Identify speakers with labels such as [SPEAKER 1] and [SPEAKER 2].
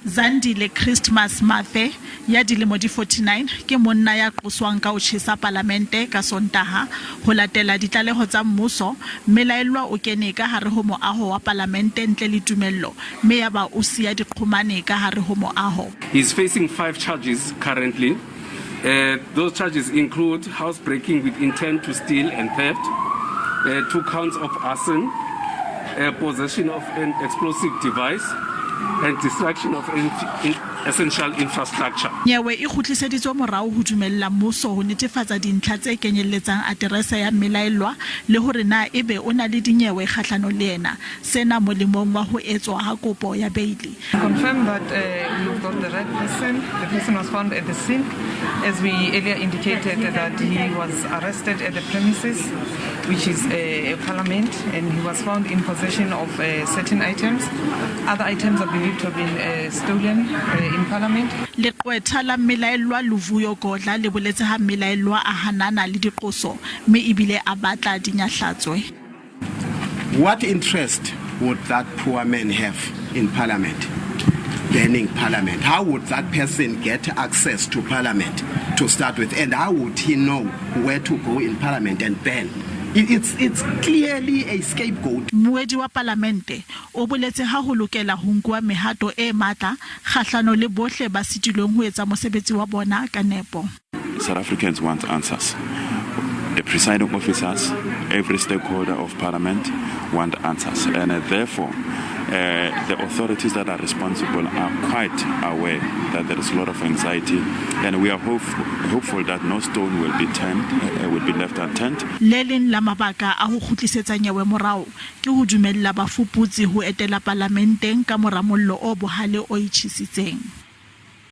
[SPEAKER 1] Zandile Christmas Mathe ya dilemo di 49 ke monna ya qoswang ka ho tjhesa palamente ka Sontaha. Ho latela ditlaleho tsa mmuso, mmelaellwa o kene ka hare ho moaho wa palamente ntle le tumello mme yaba o siya diqhomane ka hare ho moaho.
[SPEAKER 2] He is facing five charges currently. Those charges include housebreaking with intent to steal and theft, two counts of arson, possession of an explosive device, and destruction of essential infrastructure.
[SPEAKER 1] Nyewe e kgutliseditswe morao ho dumella mmuso ho netefatsa dintlha tse kenyelletsang aterese ya mmelaellwa le hore na ebe o na le dinyewe kgahlanong le yena, sena molemong wa ho etswa ha kopo ya beili.
[SPEAKER 3] Confirm that we've got the right person. The person was found at the scene. As we earlier indicated that he was arrested at the premises, which is a parliament, and he was found in possession of certain items. Other items are believed to have been stolen in parliament.
[SPEAKER 1] Leqwetha la mmelaellwa Luvuyo Godla le boletse ha mmelaellwa a hanana le diqoso mme ebile a batla di nyahlatswe.
[SPEAKER 4] What interest would that poor man have in parliament? Burning parliament. How would that person get access to parliament to start with? And how would he know where to go in parliament and burn? It's clearly a scapegoat.
[SPEAKER 1] Mmuedi wa palamente o boletse ha ho lokela ho nkuwa mehato e matla kgahlano le bohle ba sitilweng ho etsa mosebetsi wa bona ka nepo.
[SPEAKER 5] South Africans want answers. The presiding officers, every stakeholder of parliament want answers. And therefore, the authorities that are responsible are quite aware that there is a lot of anxiety. And we are hopeful that no stone will be turned, will be left unturned.
[SPEAKER 1] Le leng la mabaka a ho kgutlisetsa nyewe morao ke ho dumella bafuputsi ho etela palamenteng ka mora mollo o bohale o e tjhesitseng.